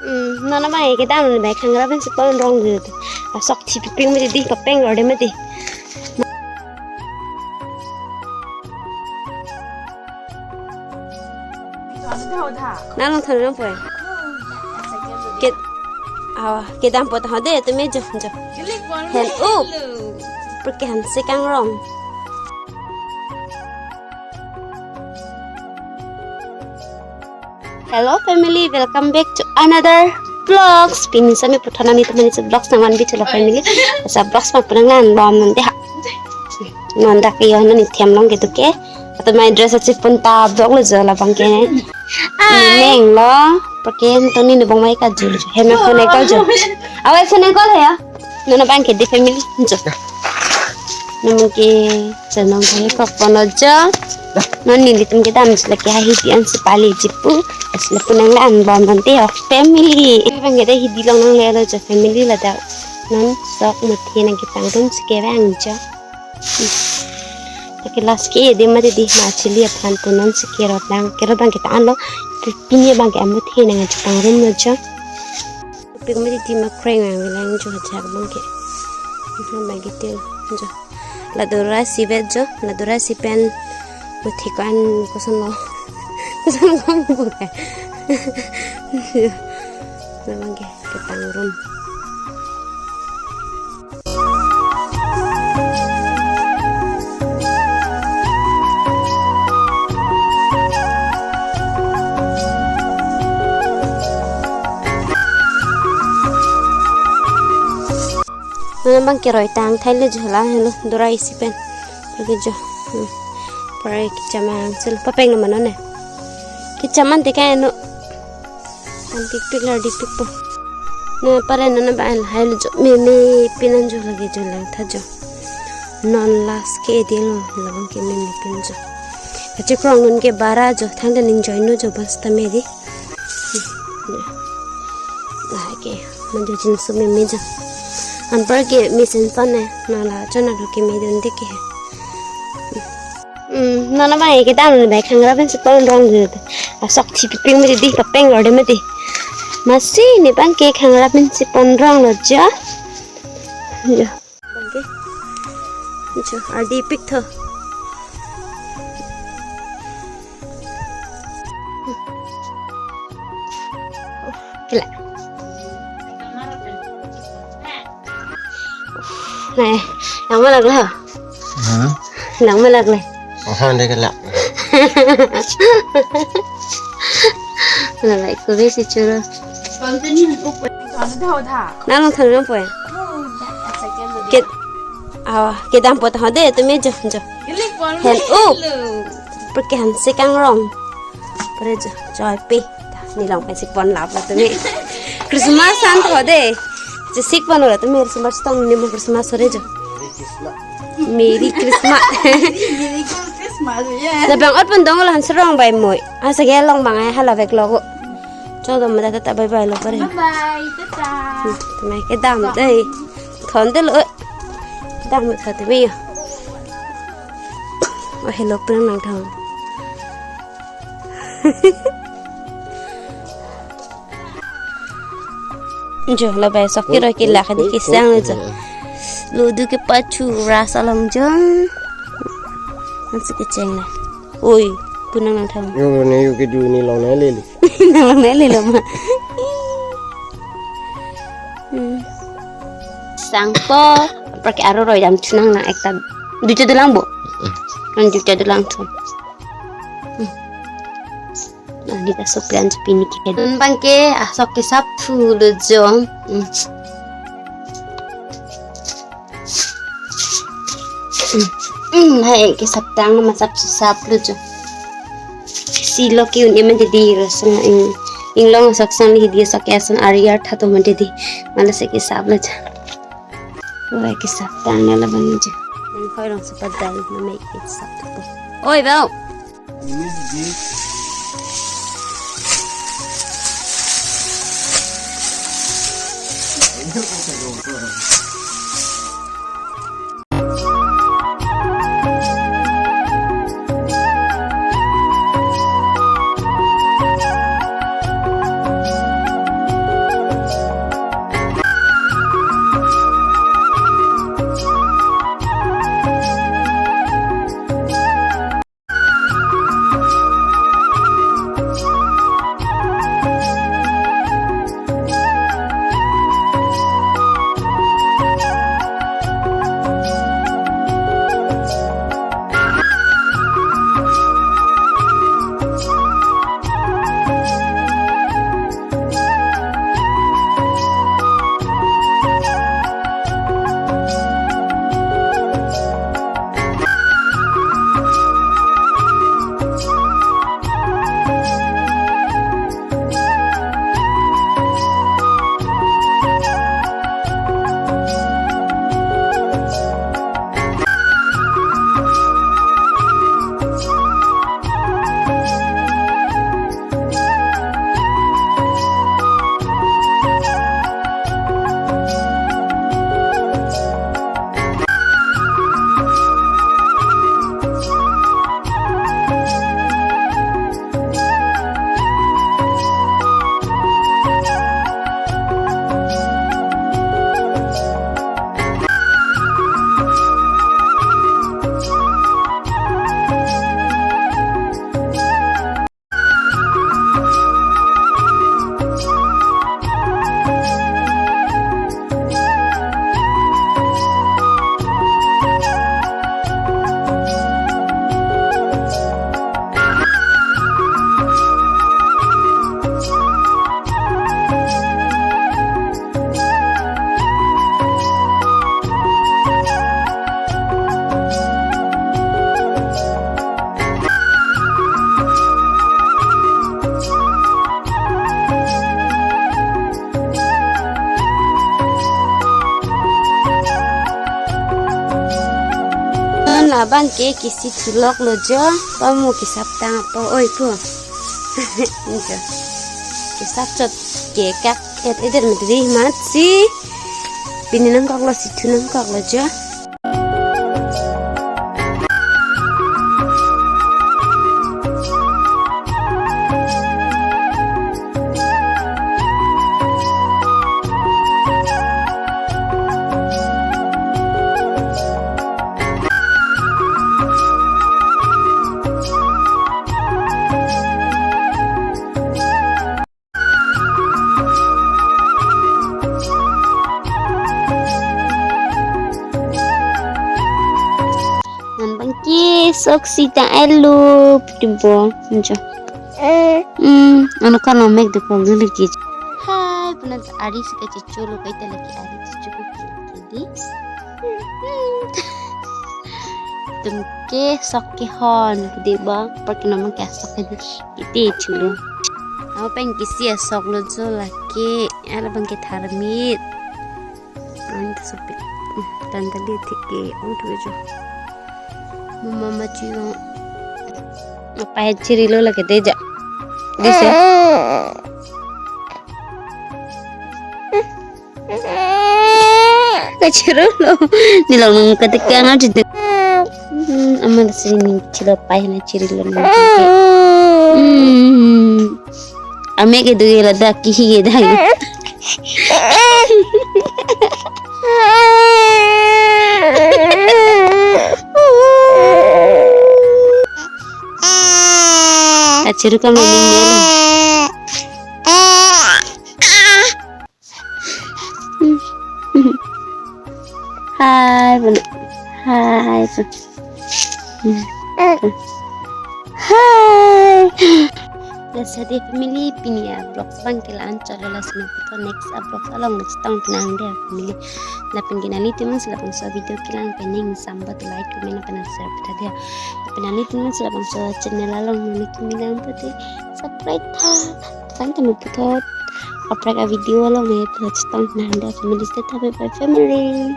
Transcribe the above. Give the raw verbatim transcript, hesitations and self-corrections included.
Hmm, non abang ke kedam lo bai, khangra pensi ponrong lo. Asok thipiping mati di, papeng lo de mati. Nang long thon nang poi. Ke, awa, kedam po ta ho de, tumi jo, jo. Hen up. Perke han se kangrong. Hello family, welcome back to another vlogs. Pini sami puthot nangtum aphan vlogs nangvanpi thulo family. Asa vlogs ma punang nang bom nang de ha. Non dak yo non ithem long kedo ke. Ato my dress achi pon ta vlog lo jo labang ke. Ai. Neng lo. Perke toni ne bong mai ka ju. Hem phone call jo. Awai phone call he ya. Non abang ke di family jo. Non ke senong ke kok pono jo. Non nelitum kedam sila ke ha hidi an si pali jipu. Sila punang la an bom nang te ho family. Abang ke da hidi long nanglelo jo family ladak. Non sok mati nangkepangrum si kevang jo. Lake last ke di mati di ma chili aphan pu non si kerot nang, kerot abang ke ta-an lo. Pini abang ke amuthe nangkepangrum lo jo. Pik mati di ma kreng ang lang jo ajak abang ke. Abang ke til jo. Lado ra si vet jo, lado ra si pen mati ko-an koson lo. Koson lo ko ke. Abang ke kepangrum. Non abang ke roi tang thai le jo la helo dorai si pen. Oke jo. Hmm. Pare kechamang sel papeng lo mano ne. Kechaman te kaino. An pikpik lar di pikpo. Ne pare non abang lahai lo jo. Meme pin an jo lake jo lang tha jo. Non last ke di lo labang ke meme pin jo. Kachikrong non ke bara jo thang ta ning join no jo bas ta me di. Lake manjo jinso meme jo. Anpar ke mesen fan ne nala chona ke me dun de ke. Hmm, non abang ke kedam lo bai khangra pensi ponrong lo. Asok thipiping mati di papeng lo de mati. Masi ne abang ke khangra pensi ponrong lo jo. Jo. Abang ke. Jo, ardi pik tho. Kela. Nai, nang malak le ho? Hah? Nang malak le. Aha, de kela. Nang malak ko besi churo. Nang long thang nang poi. Ke, awa, kedam po ta ho de, tumi jo, jo. Hen up. Perke han se kangrong. Pare jo, joy pe. Ne long pensi pon lap la tumi. Christmas an tho de. Je sik pon la tumi Christmas tong ni mo Christmas ore jo. Merry Christmas. Merry Christmas, yeah. Labang ot pon dong la han serong bai moi. Asa ke long bang ai hala vek lo ko. Cho do ma ta ta bye bye lo pare. Bye bye, tata. Tumi kedam de. Thon de lo. Kedam tha tumi yo. Oh, hello, pranam nang thang. Jo, la bai sok kiro kila kadi kisang jo. Ludu ke pachu ras along jo. Ansi kecheng la. Oi, punang nang thang. Yo ne yo ke du ne long ne lele. Nang long ne lele ma. Hmm. Sangpo, perke aro roi dam chunang nang ekta. Ducha dolang bo. Kan ducha dolang thum. Hmm. Nang di ta sok plan pini ke. Abang ke, ah, sok ke sap thu lo jo. Hmm. Hmm, hmm, hai ke sap tang ma sap sap lo jo. Si lo ke un emen di ro sang ing, ing long sok sang hidi sok ya sang ari ar tha to ma di. Mala si ke sap lo jo. Oi, ke sap tang na labang jo. Nang khoi rong sepat dal na me ke sap to. Oi, bau. Abang ke kisi thilok lo jo, pamu kisap tang apo oi pu. Jo. Kisap chot ke kak et eder medri mat si. Pini nangkok lo si thu nangkok lo jo. Nang bangke sok sita elu timpo njo. Hmm, ano kan lo mek de kong dulu ki. Hai, puna ari sika chichulu kai tala ki ari chichulu ki di. Tum ke sok ke hon di ba, apar ke nama ke sok ke di. Ite chulo. Awa pen kisi asok lo jo lake, ala bang ke tharmit. Ang ta sopi. Tanta di thik ke ong tu jo. Mama ma chiro. Apa ya chiri lo lake de ja. Di se. Kachirilo. Nilong nang katikang aja deh. Hmm, aman sini chilo pai na chirilo na. Hmm. Ame ke dui lada kihi ke dai. Achiru kam lo ning ya. Hai, bun. Hai, bun. Hai. Lasi dei family pini avlogs bang ke la-an chot lo, lasi nangputhot next avlogs along nangchetong penang dei family. Lapen ke nanglitum si labangso video kelang pen ning sambot like comment lapen share puthot dei. Lapen nanglitum si labangso channel along nangli kimi lang pute subscribe tha. Tang tanu puthot. Aphrang a video along ne puthot chetong nang dei family, stay tha, bye bye family.